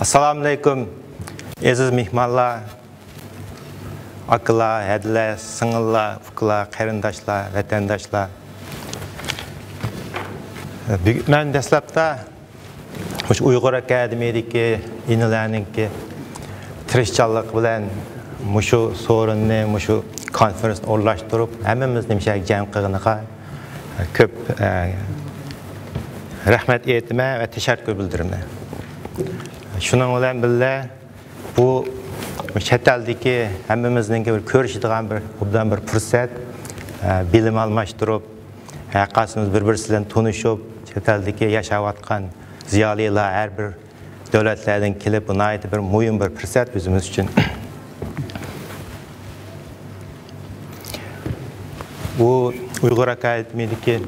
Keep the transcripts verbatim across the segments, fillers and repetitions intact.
ئەسسالامۇئەلەيكۇم، ئەزىز مېھمانلار، ئاكىلار، ھەدىلەر، سىڭىللار، ئۇكىلار، قېرىنداشلار، ۋەتەنداشلار. بۈگۈن مەن دەسلەپتە مۇشۇ ئۇيغۇر ئاكادېمىيىدىكى ئىنىلەرنىڭكى تىرىشچانلىقى بىلەن مۇشۇ سورۇننى، مۇشۇ كونفېرېنسنى ئورۇنلاشتۇرۇپ، ھەممىمىزنى مۇشۇ يەرگە جەم قىلغىنىغا كۆپ، ئە، رەھمەت ئېيتىمەن ۋە تەشەككۈر بىلدۈرىمەن. شۇنىڭ بىلەن بىللە، بۇ چەت ئەلدىكى ھەممىمىزنىڭكى بىر كۆرۈشىدىغان بىر، ئوبدان بىر پۇرسەت، ئە، بىلىم ئالماشتۇرۇپ، ھەر قايسىمىز بىر-بىرسى بىلەن تونۇشۇپ، چەت ئەلدىكى ياشاۋاتقان زىيالىيلار، ھەر بىر دۆلەتلەردىن كېلىپ، بۇ ناھايىتى بىر مۇھىم بىر پۇرسەت ئۆزىمىز ئۈچۈن. بۇ ئۇيغۇر ئاكادېمىيىدىكى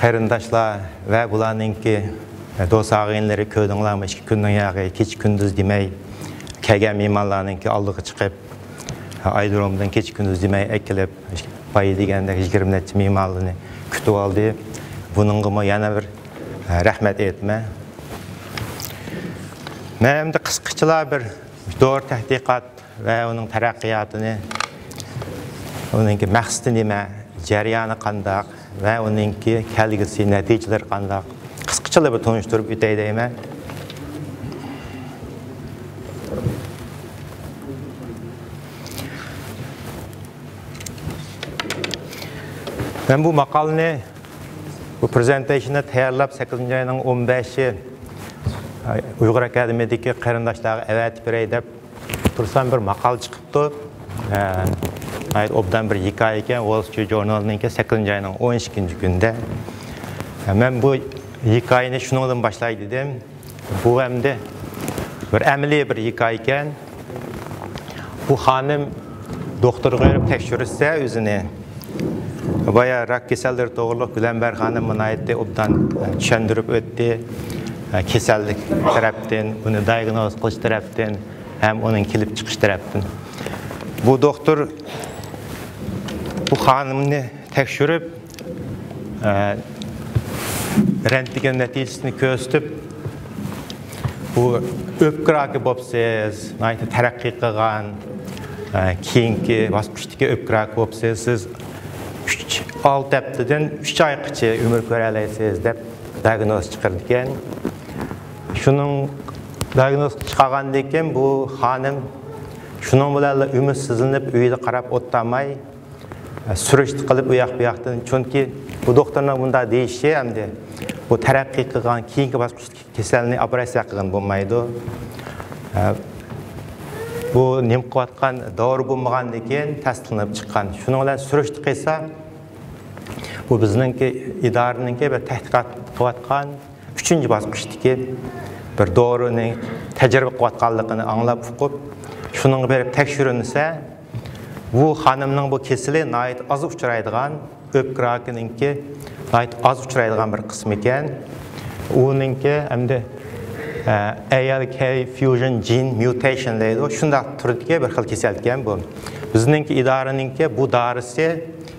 قېرىنداشلار ۋە بۇلارنىڭكى دوست ئاغىنىلىرى كۆردۈڭلارمۇ، ئىككى كۈننىڭ ياغى كېچە-كۈندۈز دېمەي كەلگەن مېھمانلارنىڭكى ئالدىغا چىقىپ، ئايرودرومدىن كېچە-كۈندۈز دېمەي ئەكېلىپ، بايا دېگەندەك يىگىرمە نەچچە مېھمانلارنى كۈتۈۋالدى. بۇنىڭغىمۇ يەنە بىر رەھمەت ئېيتىمەن. مەن ئەمدى قىسقىچىلا بىر دورا تەتقىقات ۋە ئۇنىڭ تەرەققىياتىنى، ئۇنىڭكى مەقسىتى نېمە، جەريانى قانداق ۋە ئۇنىڭكى كەلگۈسى نەتىجىلىرى قانداق، قىسقىچىلا بىر تونۇشتۇرۇپ ئۆتەي دەيمەن. مەن بۇ ماقالىنى، بۇ پرېزېنتېيشننى تەييارلاپ، سەككىزىنچى ئاينىڭ ئون بەشى ئۇيغۇر ئاكادېمىيىدىكى قېرىنداشلارغا ئەۋەتىپ بېرەي دەپ تۇرسام، بىر ماقالە چىقىپتۇ. ئە، ناھايىتى ئوبدان بىر ھېكايە ئىكەن، ۋول سترىت ژۇرنالنىڭكى، سەككىزىنچى ئاينىڭ ئون ئىككىنچى كۈنىدە. ئە، مەن بۇ ھېكايىنى شۇنىڭدىن باشلاي دېدىم. بۇ ئەمدى بىر ئەمەلىي بىر ھېكايە ئىكەن. بۇ خانىم دوختۇرغا بېرىپ تەكشۈرتسە ئۆزىنى، بايا راك كېسەللىرى توغرۇلۇق گۈلەمبەر خانىم ناھايىتى ئوبدان چۈشەندۈرۈپ ئۆتتى. كېسەللىك تەرەپتىن، ئۇنى دىئاگنوز قىلىش تەرەپتىن ھەم ئۇنىڭ كېلىپ چىقىش تەرەپتىن. بۇ دوختۇر بۇ خانىمنى تەكشۈرۈپ، ئە، رەنتگېن نەتىجىسىنى كۆرسىتىپ، بۇ ئۆپكە راكى بوپسىز، ناھايىتى تەرەققىي قىلغان، ئە، كېيىنكى باسقۇچتىكى ئۆپكە راكى بوپسىز، سىز ئۈچ، ئالتە ھەپتىدىن ئۈچ ئايغىچە ئۆمۈر كۆرەلەيسىز دەپ دىئاگنوز چىقىرىدىكەن. شۇنىڭ دىئاگنوز چىقارغاندىن كېيىن بۇ خانىم شۇنىڭ بىلەنلا ئۈمىدسىزلىنىپ، ئۆيىدە قاراپ ئولتۇرماي، سۈرۈشتە قىلىپ ئۇ ياق بۇ ياقتىن، چۈنكى بۇ دوختۇرنىڭ بۇنداق دېيىشى ئەمدى بۇ تەرەققىي قىلغان كېيىنكى باسقۇچتىكى كېسەلنى ئوپېراتسىيە قىلغىلى بولمايدۇ. بۇ نېمە قىلىۋاتقان دورا بولمىغاندىن كېيىن تەستىقلىنىپ چىققان. شۇنىڭ بىلەن سۈرۈشتە قىلسا، بۇ بىزنىڭكى ئىدارىنىڭكى بىر تەتقىقات قىلىۋاتقان ئۈچىنچى باسقۇچتىكى بىر دورىنى تەجرىبە قىلىۋاتقانلىقىنى ئاڭلاپ ئۇقۇپ، شۇنىڭغا بېرىپ تەكشۈرۈنسە، بۇ خانىمنىڭ بۇ كېسىلى ناھايىتى ئاز ئۇچرايدىغان، ئۆپكە راكىنىڭكى ناھايىتى ئاز ئۇچرايدىغان بىر قىسمى ئىكەن. ئۇنىڭكى ئەمدى، ئە، ئەي ئەل كەي فيۇژن جېن ميۇتەيشن دەيدۇ. شۇنداق تۈردىكى بىر خىل كېسەل ئىكەن بۇ. بىزنىڭكى ئىدارىنىڭكى بۇ دارىسى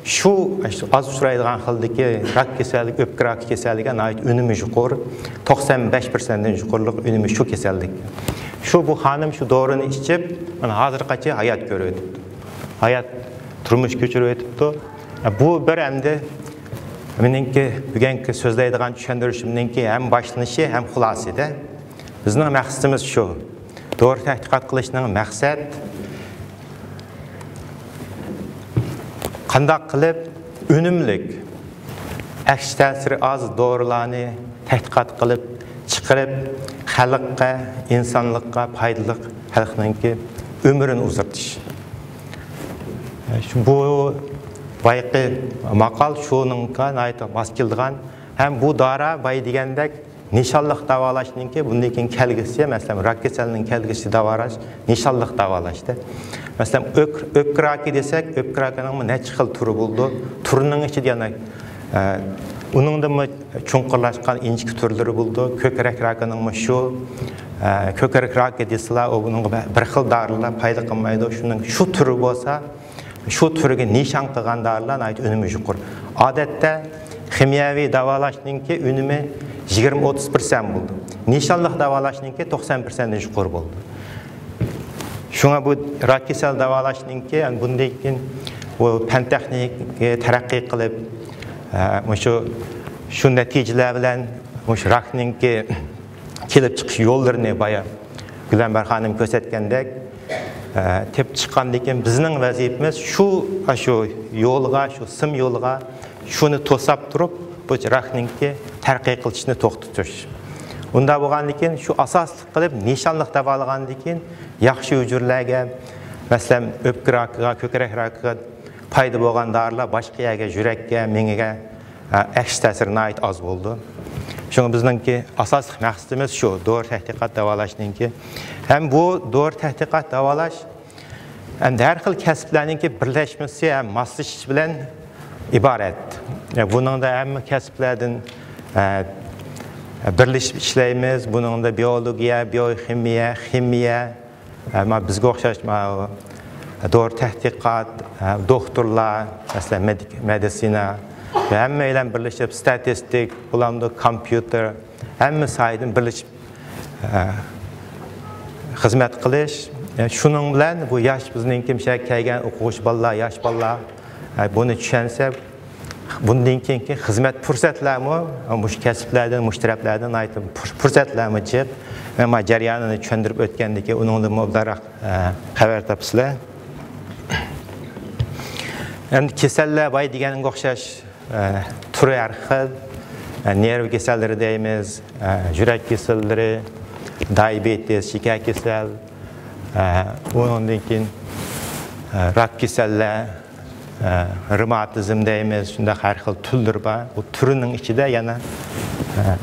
شۇ، شۇ ئاز ئۇچرايدىغان خىلدىكى راك كېسەللىكى، ئۆپكە راكى كېسەللىكىگە ناھايىتى ئۈنۈمى يۇقىرى، توقسان بەش پىرسەنتتىن يۇقىرىلىق ئۈنۈمى شۇ كېسەللىك. شۇ بۇ خانىم شۇ دورىنى ئىچىپ، مانا ھازىرغىچە ھايات كۆرۈۋېتىپتۇ. ھايات تۇرمۇش كۆچۈرۈۋېتىپتۇ. بۇ بىر ئەمدى مېنىڭكى بۈگۈنكى سۆزلەيدىغان چۈشەندۈرۈشۈمنىڭكى ھەم باشلىنىشى، ھەم خۇلاسىدە. بىزنىڭ مەقسىتىمىز شۇ. دورا تەتقىقات قىلىشنىڭ مەقسەت، قانداق قىلىپ ئۈنۈملۈك، ئەكس تەسىرى ئاز دورىلارنى تەتقىقات قىلىپ چىقىرىپ، خەلققە، ئىنسانلىققا پايدىلىق، خەلقنىڭكى ئۆمرىنى ئۇزارتىش. شۇ، بۇ بايىقى ماقال شۇنىڭغا ناھايىتى ماس كېلىدىغان. ھەم بۇ دارا بايا دېگەندەك نىشانلىق داۋالاشنىڭكى بۇندىن كېيىن كەلگۈسى، مەسىلەن، راك كېسەلنىڭ كەلگۈسى داۋالاش، نىشانلىق داۋالاشتا. مەسىلەن، ئۆك-، ئۆپكە راكى دېسەك، ئۆپكە راكىنىڭمۇ نەچچە خىل تۈرى بولىدۇ. تۈرىنىڭ ئىچىدە يەنە، ئە، ئۇنىڭدىنمۇ چوڭقۇرلاشقان ئىنچىكە تۈرلىرى بولىدۇ. كۆكرەك راكىنىڭمۇ شۇ، ئە، كۆكرەك راكى دېسىلا، ئۇ بۇنىڭغا بە-، بىر خىل دارىلار پايدا قىلمايدۇ. شۇنىڭ شۇ تۈرى بولسا، شۇ تۈرگە نىشان قىلغان دارىلار ناھايىتى ئۈنۈمى يۇقىرى. ئادەتتە خىمىيەۋى داۋالاشنىڭكى ئۈنۈمى يىگىرمە ئوتتۇز پىرسەنت بولىدۇ. نىشانلىق داۋالاشنىڭكى توقسان پىرسەنتتىن يۇقىرى بولدى. شۇڭا بۇ راك كېسەل داۋالاشنىڭكى، يەنى بۇندىن كېيىن بۇ پەن تېخنىكا تەرەققىي قىلىپ، ئە، مۇشۇ، شۇ نەتىجىلەر بىلەن مۇشۇ راكنىڭكى كېلىپ چىقىش يوللىرىنى بايا گۈلەمبەر خانىم كۆرسەتكەندەك، ئە، تېپىپ چىققاندىن كېيىن بىزنىڭ ۋەزىپىمىز شۇ، شۇ يولغا، شۇ سىم يولغا شۇنى توساپ تۇرۇپ، بۇ راكنىڭكى تەرەققىي قىلىشنى توختىتىش. ئۇنداق بولغاندىن كېيىن شۇ ئاساسلىق قىلىپ نىشانلىق داۋالىغاندىن كېيىن ياخشى ھۈجەيرىلەرگە، مەسىلەن، ئۆپكە راكىغا، كۆكرەك راكىغا پايدا بولغان دارىلار باشقا يەرگە، يۈرەككە، مېڭىگە، ئە، ئەكس تەسىرى ناھايىتى ئاز بولىدۇ. شۇڭا بىزنىڭكى ئاساسلىق مەقسىتىمىز شۇ، دورا تەتقىقات داۋالاشنىڭكى. ھەم بۇ دورا تەتقىقات داۋالاش ئەمدى ھەر خىل كەسىپلەرنىڭكى بىرلەشمىسى ھەم ماسلىشىش بىلەن ئىبارەت. بۇنىڭدا ھەممە كەسىپلەردىن، ئە، بىرلىشىپ ئىشلەيمىز. بۇنىڭدا بىئولوگىيە، بىئوخىمىيە، خىمىيە، ئە، ما بىزگە ئوخشاش، ما، دورا تەتقىقات، ئە، دوختۇرلار، مەسىلەن، مېدىك-، مېدىتسىنا، ھەممەيلەن بىرلىشىپ، ستاتىستىك، بولامدۇ، كومپيۇتېر، ھەممە ساھەدىن بىرلىشىپ، ئە، خىزمەت قىلىش. ئە، شۇنىڭ بىلەن بۇ ياش، بىزنىڭكى مۇشۇ يەرگە كەلگەن ئوقۇغۇچى بالىلار، ياش بالىلار، ئە، بۇنى چۈشەنسە، بۇندىن كېيىنكى خىزمەت پۇرسەتلەرمۇ مۇشۇ كەسىپلەردىن، مۇشۇ تەرەپلەردىن ناھايىتى پۇر-، پۇرسەتلەرمۇ جىق. مەن ما جەريانىنى چۈشەندۈرۈپ ئۆتكەندىن كېيىن ئۇنىڭدىن ئوبدانراق، ئە، خەۋەر تاپىسىلەر. ئەمدى كېسەللەر باي دېگەنگە ئوخشاش، ئە، تۈرى ھەر خىل. ئە، نېرۋا كېسەللىرى دەيمىز، ئە، يۈرەك كېسەللىرى، دىيابېتىس، شېكەر كېسەل، ئە، ئۇنىڭدىن كېيىن، ئە، راك كېسەللەر، ئە، رېماتىزم دەيمىز، شۇنداق ھەر خىل تۈرلىرى بار. بۇ تۈرىنىڭ ئىچىدە يەنە، ئە،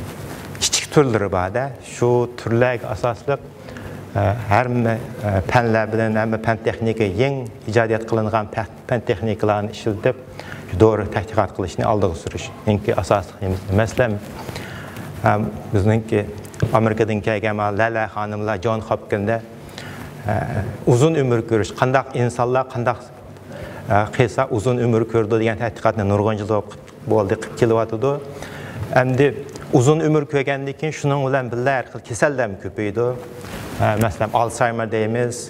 كىچىك تۈرلىرى بار-دە. شۇ تۈرلەرگە ئاساسلىق، ئە، ھەممە، ئە، پەنلەر بىلەن، ھەممە پەن تېخنىكا، يېڭى ئىجادىيەت قىلىنغان پەن، پەن تېخنىكىلارنى ئىشلىتىپ، دورا تەتقىقات قىلىشنى ئالدىغا سۈرۈشنىڭكى ئاساسلىق نېمىسى. مەسىلەن، ئە، بىزنىڭكى ئامېرىكىدىن كەلگەن لەلە خانىملار جون خوپكىندا، ئە، ئۇزۇن ئۆمۈر كۆرۈش، قانداق ئىنسانلار قانداق، ئە، قىلسا ئۇزۇن ئۆمۈر كۆرىدۇ دېگەن تەتقىقاتنى نۇرغۇن يىل بولدى قىلىپ كېلىۋاتىدۇ. ئەمدى ئۇزۇن ئۆمۈر كۆرگەندىن كېيىن شۇنىڭ بىلەن بىللە ھەر خىل كېسەللەرمۇ كۆپىيىدۇ. ئە، مەسىلەن، ئالتسايمېر دەيمىز.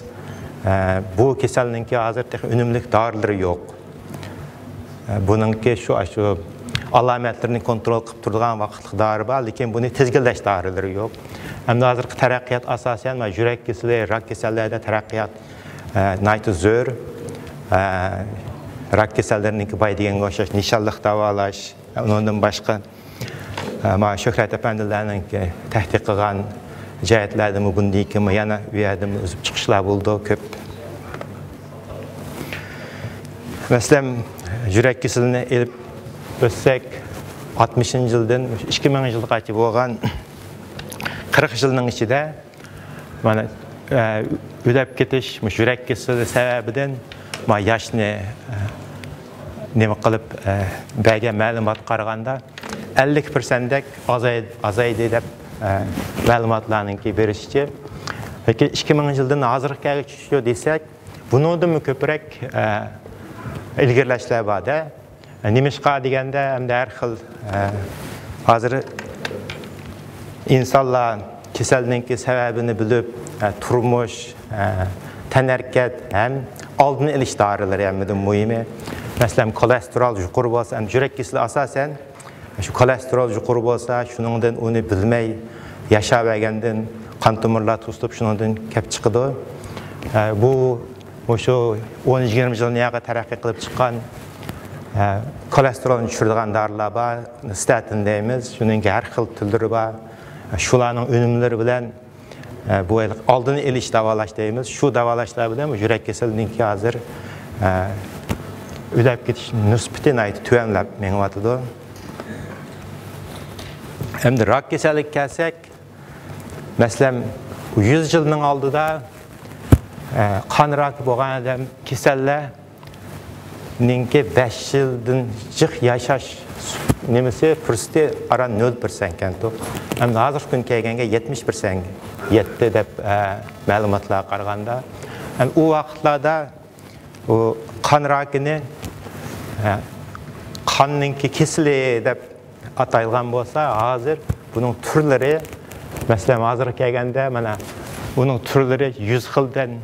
ئە، بۇ كېسەلنىڭكى ھازىر تېخى ئۈنۈملۈك دارىلىرى يوق. ئە، بۇنىڭكى شۇ، شۇ ئالامەتلىرىنى كونترول قىلىپ تۇرىدىغان ۋاقىتلىق دارى بار، لېكىن بۇنى تىزگىنلەش دارىلىرى يوق. ئەمدى ھازىرقى تەرەققىيات ئاساسەن مانا يۈرەك كېسىلى، راك كېسەللەردە تەرەققىيات، ئە، ناھايىتى زور. ئە، راك كېسەللىرىنىڭكى باي دېگەنگە ئوخشاش نىشانلىق داۋالاش، ئۇنىڭدىن باشقا، ئە، مانا شۆھرەت ئەپەندىلەرنىڭكى تەتقىق قىلغان جەھەتلەردىمۇ بۇندىن كېيىنمۇ يەنە ئۇ يەردىمۇ ئۈزۈپ چىقىشلار بولىدۇ كۆپ. مەسىلەن، يۈرەك كېسىلىنى ئېلىپ ئۆتسەك، ئاتمىشىنچى يىلدىن ئىككى مىڭىنچى يىلغىچە بولغان قىرىق يىلنىڭ ئىچىدە مانا، ئە، ئۆلۈپ كېتىش، مۇشۇ يۈرەك كېسىلى سەۋەبىدىن، مانا ياشنى، ئە، نېمە قىلىپ، ئە، بەرگەن مەلۇماتقا قارىغاندا، ئەللىك پىرسەنتتەك ئازاي-، ئازايدى دەپ، ئە، مەلۇماتلارنىڭكى بېرىشىچە. لېكىن ئىككى مىڭىنچى يىلدىن ھازىرغا كەلگۈچە دېسەك، بۇنىڭدىنمۇ كۆپرەك، ئە، ئىلگىرىلەشلەر بار-دە. نېمىشقا دېگەندە، ئەمدى ھەر خىل، ئە، ھازىر ئىنسانلار كېسەلنىڭكى سەۋەبىنى بىلىپ، ئە، تۇرمۇش، ئە، تەنھەرىكەت ھەم ئالدىنى ئېلىش دارىلىرى ھەممىدىن مۇھىمى. مەسىلەن، كولېستېرول يۇقىرى بولسا، ئەمدى يۈرەك كېسىلى ئاساسەن شۇ كولېستېرول يۇقىرى بولسا، شۇنىڭدىن ئۇنى بىلمەي ياشاۋەرگەندىن قان تومۇرلار توسۇلۇپ، شۇنىڭدىن كەپ چىقىدۇ. ئە، بۇ مۇشۇ ئون يىگىرمە يىلنى ياقى تەرەققىي قىلىپ چىققان، ئە، كولېستېرولنى چۈشۈرىدىغان دارىلار بار، ستاتىن دەيمىز، شۇنىڭكى ھەر خىل تۈرلىرى بار. شۇلارنىڭ ئۈنۈملىرى بىلەن، ئە، بۇ ھېلىقى ئالدىنى ئېلىش داۋالاش دەيمىز، شۇ داۋالاشلار بىلەن بۇ يۈرەك كېسىلىنىڭكى ھازىر، ئە، ئۆلۈپ كېتىش نىسبىتى ناھايىتى تۆۋەنلەپ مېڭىۋاتىدۇ. ئەمدى راك كېسەللىككە كەلسەك، مەسىلەن، يۈز يىلنىڭ ئالدىدا، ئە، قان راكى بولغان ئادەم كېسەللەرنىڭكى بەش يىلدىن جىق ياشاش نېمىسى، پۇرسىتى ئاران نۆل پىرسەنتكەنتۇ. ئەمدى ھازىرقى كۈنگە كەلگەنگە يەتمىش پىرسەنتكە يەتتى دەپ، ئە، مەلۇماتلارغا قارىغاندا. ئەمدى ئۇ ۋاقىتلاردا ئۇ قان راكىنى، ئە، قاننىڭكى كېسىلى دەپ ئاتايدىغان بولسا، ھازىر بۇنىڭ تۈرلىرى، مەسىلەن، ھازىرغا كەلگەندە، مانا، ئۇنىڭ تۈرلىرى يۈز خىلدىن،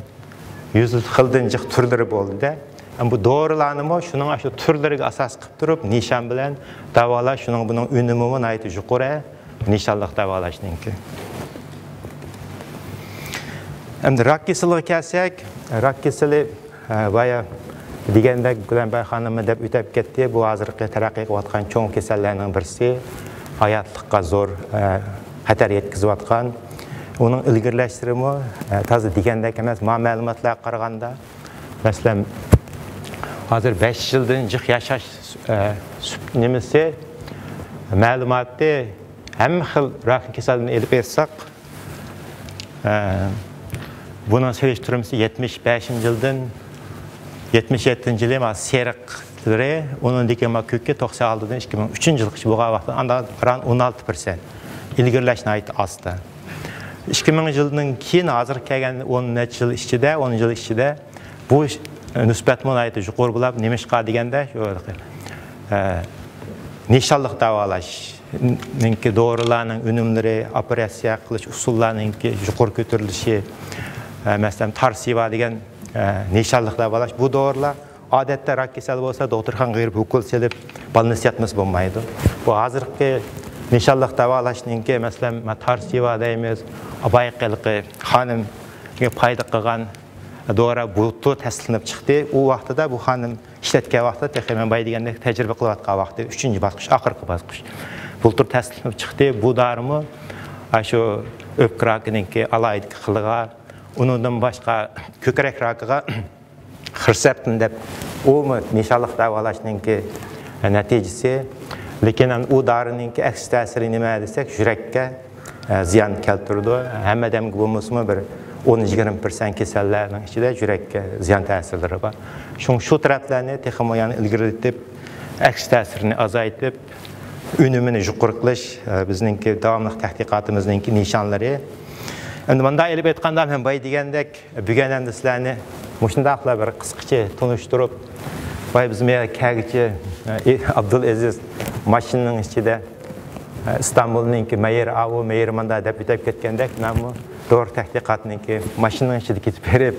يۈز خىلدىن جىق تۈرلىرى بولدى-دە. ئەمما بۇ دورىلارنىمۇ شۇنىڭ شۇ تۈرلىرىگە ئاساس قىلىپ تۇرۇپ، نىشان بىلەن داۋالاش، شۇنىڭ بۇنىڭ ئۈنۈمىمۇ ناھايىتى يۇقىرى، نىشانلىق داۋالاشنىڭكى. ئەمدى راك كېسىلىگە كەلسەك، راك كېسىلى، ئە، بايا دېگەندەك، گۈلەمبەر خانىممۇ دەپ ئۆتۈپ كەتتى، بۇ ھازىرقى تەرەققىي قىلىۋاتقان چوڭ كېسەللەرنىڭ بىرسى، ھاياتلىققا زور، ئە، خەتەر يەتكۈزۈۋاتقان. ئۇنىڭ ئىلگىرىلەشلىرىمۇ، ئە، تازا دېگەندەك ئەمەس. مانا مەلۇماتلارغا قارىغاندا، مەسىلەن، ھازىر بەش يىلدىن جىق ياشاش، ئە، سۈپ-، نېمىسى، مەلۇماتى ھەممە خىل راك كېسەلدىن ئېلىپ ئېيتساق، ئە، بۇنىڭ سېلىشتۇرمىسى يەتمىش بەشىنچى يىلدىن يەتمىش يەتتىنچى يىلى مانا سېرىقلىرى، ئۇنىڭدىكى مانا كۆكى توقسان ئالتىدىن ئىككى مىڭ ئۈچىنچى يىلغىچە بولغان ۋاقىتتا ئاندىن ئاران ئون ئالتە پىرسەنت. ئىلگىرىلەش ناھايىتى ئاستا. ئىككى مىڭىنچى يىلدىن كېيىن ھازىرغا كەلگەندە ئون نەچچە يىل ئىچىدە، ئون يىل ئىچىدە بۇ نىسبەتمۇ ناھايىتى يۇقىرى بولۇپ، نېمىشقا دېگەندە، شۇ، ئە، نىشانلىق داۋالاشنىڭكى دورىلارنىڭ ئۈنۈملىرى، ئوپېراتسىيە قىلىش ئۇسۇللارنىڭكى يۇقىرى كۆتۈرۈلۈشى، ئە، مەسىلەن، تارسىۋا دېگەن، ئە، نىشانلىق داۋالاش، بۇ دورىلار ئادەتتە راك كېسەل بولسا، دوختۇرخانىغا بېرىپ ئوكۇل سېلىپ، بالنىست ياتمىسا بولمايدۇ. بۇ ھازىرقى نىشانلىق داۋالاشنىڭكى، مەسىلەن، مانا تارسىۋا دەيمىز، بايىقى خانىم پايدا قىلغان دورا بۇلتۇر تەستىقلىنىپ چىقتى. ئۇ ۋاقتىدا بۇ خانىم ئىشلەتكەن ۋاقتىدا، تېخى مەن بايا دېگەندەك تەجرىبە قىلىۋاتقان ۋاقتى، ئۈچىنچى باسقۇچ، ئاخىرقى باسقۇچ. بۇلتۇر تەستىقلىنىپ چىقتى. بۇ دارىمۇ ئاشۇ ئۆپكە راكىنىڭكى ئالاھىدە خىلىغا، ئۇنىڭدىن باشقا كۆكرەك راكىغا خىرسەپتىن دەپ، ئۇمۇ نىشانلىق داۋالاشنىڭكى نەتىجىسى. لېكىن ئۇ دارىنىڭكى ئەكس تەسىرى نېمە دېسەك، يۈرەككە، ئە، زىيان كەلتۈرىدۇ. ھەممە ئادەمگە بولمىسىمۇ، بىر ئون يىگىرمە پىرسەنت كېسەللەرنىڭ ئىچىدە يۈرەككە زىيان تەسىرلىرى بار. شۇڭا شۇ تەرەپلەرنى تېخىمۇ يەنە ئىلگىرىلىتىپ، ئەكس تەسىرىنى ئازايتىپ، ئۈنۈمىنى يۇقىرى قىلىش، ئە، بىزنىڭكى داۋاملىق تەتقىقاتىمىزنىڭكى نىشانلىرى. ئەمدى مۇنداق ئېلىپ ئېيتقاندا، مەن بايا دېگەندەك، بۈگۈن ئەمدى سىلەرنى مۇشۇنداقلا بىر قىسقىچە تونۇشتۇرۇپ، بايا بىز مۇ يەرگە كەلگۈچە، ئى، ئابدۇلئەزىز ماشىنىنىڭ ئىچىدە، ئى، ئىستانبۇلنىڭكى مېيىرى ئاۋۇ، مېيىرى ماندا دەپ ئۆتۈپ كەتكەندەك، مەنمۇ دورا تەتقىقاتنىڭكى ماشىنىنىڭ ئىچىدە كېتىپ بېرىپ،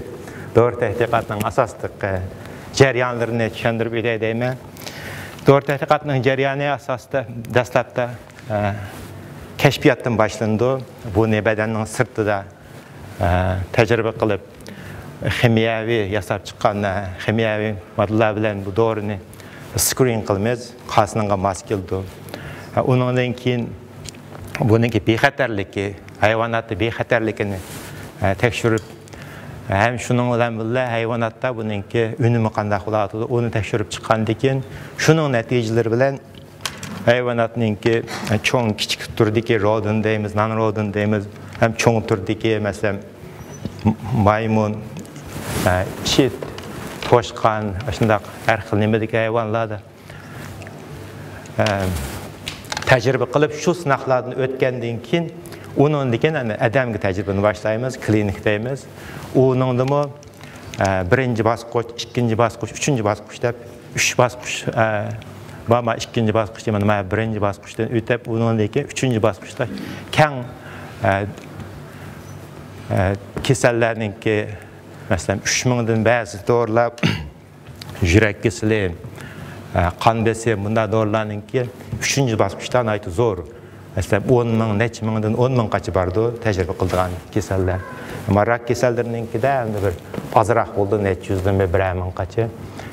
دورا تەتقىقاتنىڭ ئاساسلىق، ئى، جەريانلىرىنى چۈشەندۈرۈپ ئۆتەي دەيمەن. دورا تەتقىقاتنىڭ جەريانى ئاساسىدا دەسلەپتە، ئى، كەشپىياتتىن باشلىنىدۇ. بۇنى بەدەننىڭ سىرتىدا ئە، تەجرىبە قىلىپ، خىمىيەۋى ياساپ چىققان، ئە، خىمىيەۋى ماددىلار بىلەن بۇ دورىنى سكرىن قىلىمىز، قايسىنىڭغا ماس كېلىدۇ. ئە، ئۇنىڭدىن كېيىن بۇنىڭكى بىخەتەرلىكى، ھايۋاناتتا بىخەتەرلىكىنى، ئە، تەكشۈرۈپ، ھەم شۇنىڭ بىلەن بىللە ھايۋاناتتا بۇنىڭكى ئۈنۈمى قانداق بولۇۋاتىدۇ، ئۇنى تەكشۈرۈپ چىققاندىن كېيىن، شۇنىڭ نەتىجىلىرى بىلەن ھايۋاناتنىڭكى چوڭ، كىچىك تۈردىكى، رودېنت دەيمىز، نان رودېنت دەيمىز، ھەم چوڭ تۈردىكى، مەسىلەن، مايمۇن، ئىت، توشقان، ئاشۇنداق ھەر خىل نېمىدىكى ھايۋانلاردا تەجرىبە قىلىپ، شۇ سىناقلاردىن ئۆتكەندىن كېيىن، ئۇنىڭدىن كېيىن ئەنە ئادەمگە تەجرىبىنى باشلايمىز، كلىنىك دەيمىز. ئۇنىڭدىمۇ، ئە، بىرىنچى باسقۇچ، ئىككىنچى باسقۇچ، ئۈچىنچى باسقۇچ دەپ، ئۈچ باسقۇچ، ئە، بار، مانا ئىككىنچى باسقۇچ، مانا، مانا بىرىنچى باسقۇچتىن ئۆتۈپ، ئۇنىڭدىن كېيىن ئۈچىنچى باسقۇچتا كەڭ، ئە، ئە، كېسەللەرنىڭكى، مەسىلەن، ئۈچ مىڭدىن بەزى دورىلار، يۈرەك كېسىلى، ئە، قان بېسىم، بۇنداق دورىلارنىڭكى ئۈچىنچى باسقۇچتا ناھايىتى زور. مەسىلەن، ئون مىڭ، نەچچە مىڭدىن ئون مىڭغىچە بارىدۇ تەجرىبە قىلىدىغان كېسەللەر. ئەمما راك كېسەللىرىنىڭكىدە ئەمدى بىر ئازراق بولىدۇ، نەچچە يۈزدىن بىر، بىرەر مىڭغىچە.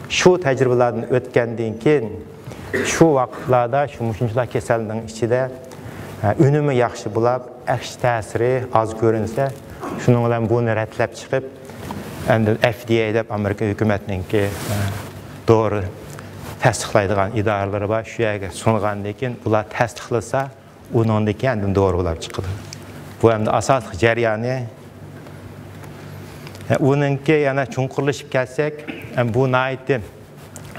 شۇ تەجرىبىلەردىن ئۆتكەندىن كېيىن، شۇ ۋاقىتلاردا شۇ مۇشۇنچىلا كېسەلنىڭ ئىچىدە، ئە، ئۈنۈمى ياخشى بولۇپ، ئەكس تەسىرى ئاز كۆرۈنسە، شۇنىڭ بىلەن بۇنى رەتلەپ چىقىپ، ئەمدى ئېف دى ئەي دەپ ئامېرىكا ھۆكۈمەتنىڭكى، ئە، دورا تەستىقلايدىغان ئىدارىلىرى بار، شۇ يەرگە سۇنغاندىن كېيىن، ئۇلار تەستىقلىسا، ئۇنىڭدىن كېيىن ئاندىن دورا بولۇپ چىقىدۇ. بۇ ئەمدى ئاساسلىق جەريانى. ئۇنىڭكى يەنە چوڭقۇرلىشىپ كەلسەك، بۇ ناھايىتى،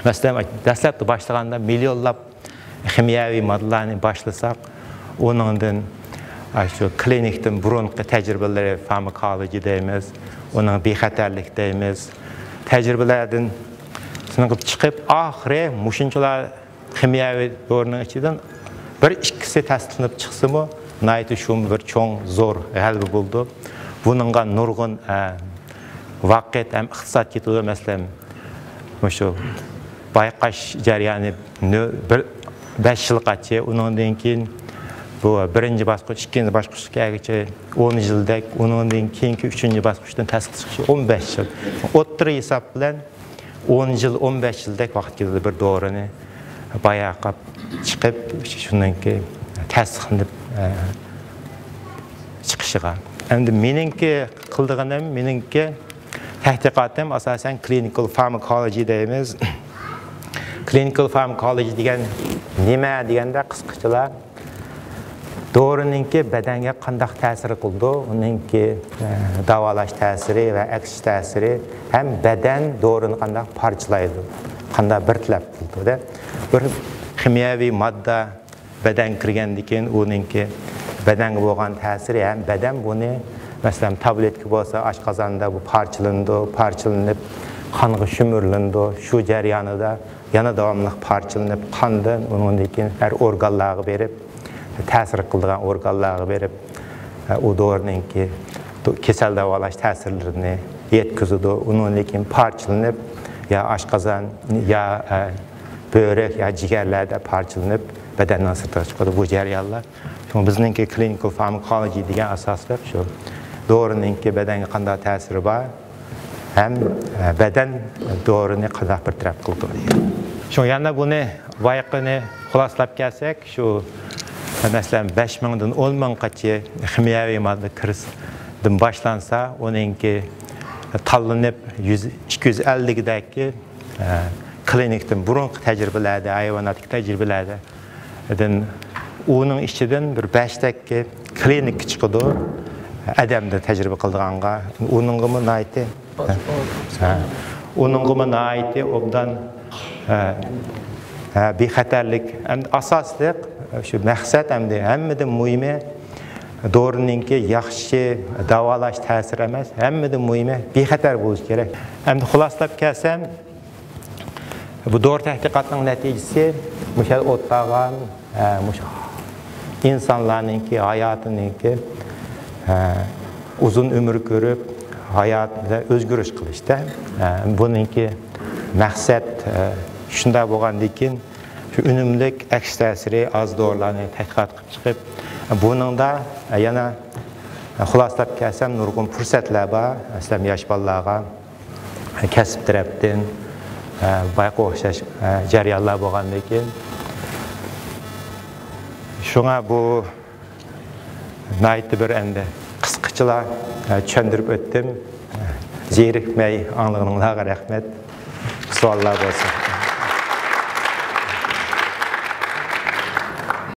مەسىلەن، دەسلەپتە باشلىغاندا مىليونلاپ خىمىيەۋى ماددىلارنى باشلىساق، ئۇنىڭدىن، ئە، شۇ كلىنىكتىن بۇرۇنقى تەجرىبىلىرى، فارماكولوگىيە دەيمىز، ئۇنىڭ بىخەتەرلىك دەيمىز، تەجرىبىلەردىن سىنىقىپ چىقىپ، ئاخىرى مۇشۇنچىلا خىمىيەۋى دورىنىڭ ئىچىدىن بىر ئىككىسى تەستىقلىنىپ چىقسىمۇ، ناھايىتى شۇمۇ بىر چوڭ، زور غەلىبە بولىدۇ. بۇنىڭغا نۇرغۇن، ئە، ۋاقىت ھەم ئىقتىساد كېتىدۇ. مەسىلەن، مۇشۇ بايقاش جەريانى نۆ-، بىر، بەش يىلغىچە، ئۇنىڭدىن كېيىن بۇ بىرىنچى باسقۇچ، ئىككىنچى باسقۇچقا كەلگۈچە ئون يىلدەك، ئۇنىڭدىن كېيىنكى ئۈچىنچى باسقۇچتىن تەستىقلىشىغىچە ئون بەش يىل. ئوتتۇرا ھېساب بىلەن ئون يىل، ئون بەش يىلدەك ۋاقىت كېتىدۇ بىر دورىنى باياقاپ چىقىپ، شۇنىڭكى تەستىقلىنىپ، ئە، چىقىشىغا. ئەمدى مېنىڭكى قىلىدىغىنىم، مېنىڭكى تەتقىقاتىم ئاساسەن كلىنىكال فارماكولوجى دەيمىز. كلىنىكال فارماكولوجى دېگەن نېمە دېگەندە، قىسقىچىلا، دورىنىڭكى بەدەنگە قانداق تەسىرى قىلىدۇ، ئۇنىڭكى، ئە، داۋالاش تەسىرى ۋە ئەكس تەسىرى ھەم بەدەن دورىنى قانداق پارچىلايدۇ، قانداق بىر تەرەپ قىلىدۇ دە. بىر خىمىيەۋى ماددا بەدەنگە كىرگەندىن كېيىن ئۇنىڭكى بەدەنگە بولغان تەسىرى ھەم بەدەن بۇنى، مەسىلەن، تابلېتكا بولسا ئاشقازاندا بۇ پارچىلىنىدۇ، پارچىلىنىپ قانغا شۈمۈرۈلىنىدۇ. شۇ جەريانىدا يەنە داۋاملىق پارچىلىنىپ، قاندىن ئۇنىڭدىن كېيىن ھەر ئورگانلارغا بېرىپ، تەسىر قىلىدىغان ئورگانلارغا بېرىپ، ئۇ دورىنىڭكى كېسەل داۋالاش تەسىرلىرىنى يەتكۈزىدۇ. ئۇنىڭدىن كېيىن پارچىلىنىپ، يا ئاشقازان، يا، ئە، بۆرەك، يا جىگەرلەردە پارچىلىنىپ، بەدەننىڭ سىرتىغا چىقىدۇ بۇ جەريانلار. شۇڭا بىزنىڭكى كلىنىكال فارماكولوجى دېگەن ئاساسلىق شۇ دورىنىڭكى بەدەنگە قانداق تەسىرى بار، ھەم، ئە، بەدەن دورىنى قانداق بىر تەرەپ قىلىدۇ دېگەن. شۇڭا يەنە بۇنى بايىقىنى خۇلاسىلاپ كەلسەك، شۇ، مەسىلەن، بەش مىڭدىن ئون مىڭغىچە خىمىيەۋى ماددا كىرىشتىن باشلانسا، ئۇنىڭكى تاللىنىپ يۈز، ئىككى يۈز ئەللىكدەككى، ئە، كلىنىكتىن بۇرۇنقى تەجرىبىلەردە، ھايۋاناتتىكى تەجرىبىلەردە دىن، ئۇنىڭ ئىچىدىن بىر بەشتەككى كلىنىككا چىقىدۇ. ئادەمدە تەجرىبە قىلىدىغانغا، ئۇنىڭغىمۇ ناھايىتى، ھە، ئۇنىڭغىمۇ ناھايىتى ئوبدان، ھە، ھە، بىخەتەرلىك. ئەمدى ئاساسلىق شۇ مەقسەت، ئەمدى ھەممىدىن مۇھىمى دورىنىڭكى ياخشى داۋالاش تەسىرى ئەمەس، ھەممىدىن مۇھىمى بىخەتەر بولۇش كېرەك. ئەمدى خۇلاسىلاپ كەلسەم، بۇ دورا تەتقىقاتنىڭ نەتىجىسى مۇشۇ يەردە ئولتۇرغان، ئە، مۇشۇ ئىنسانلارنىڭكى ھاياتىنىڭكى، ئە، ئۇزۇن ئۆمۈر كۆرۈپ، ھاياتىدا ئۆزگىرىش قىلىشتا. ئە، بۇنىڭكى مەقسەت، ئە، شۇنداق بولغاندىن كېيىن، شۇ ئۈنۈملۈك ئەكس تەسىرى ئاز دورىلارنى تەتقىقات قىلىپ چىقىپ، بۇنىڭدا، ئە، يەنە خۇلاسىلاپ كەلسەم، نۇرغۇن پۇرسەتلەر بار. مەسىلەن، ياش بالىلارغا كەسىپ تەرەپتىن، ئە، بايقا ئوخشاش، ئە، جەريانلار بولغاندىن كېيىن، شۇڭا بۇ ناھايىتى بىر ئەمدى قىسقىچىلا، ئە، چۈشەندۈرۈپ ئۆتتۈم. زېرىكمەي ئاڭلىغىنىڭلارغا رەھمەت. سوئاللار بولسا.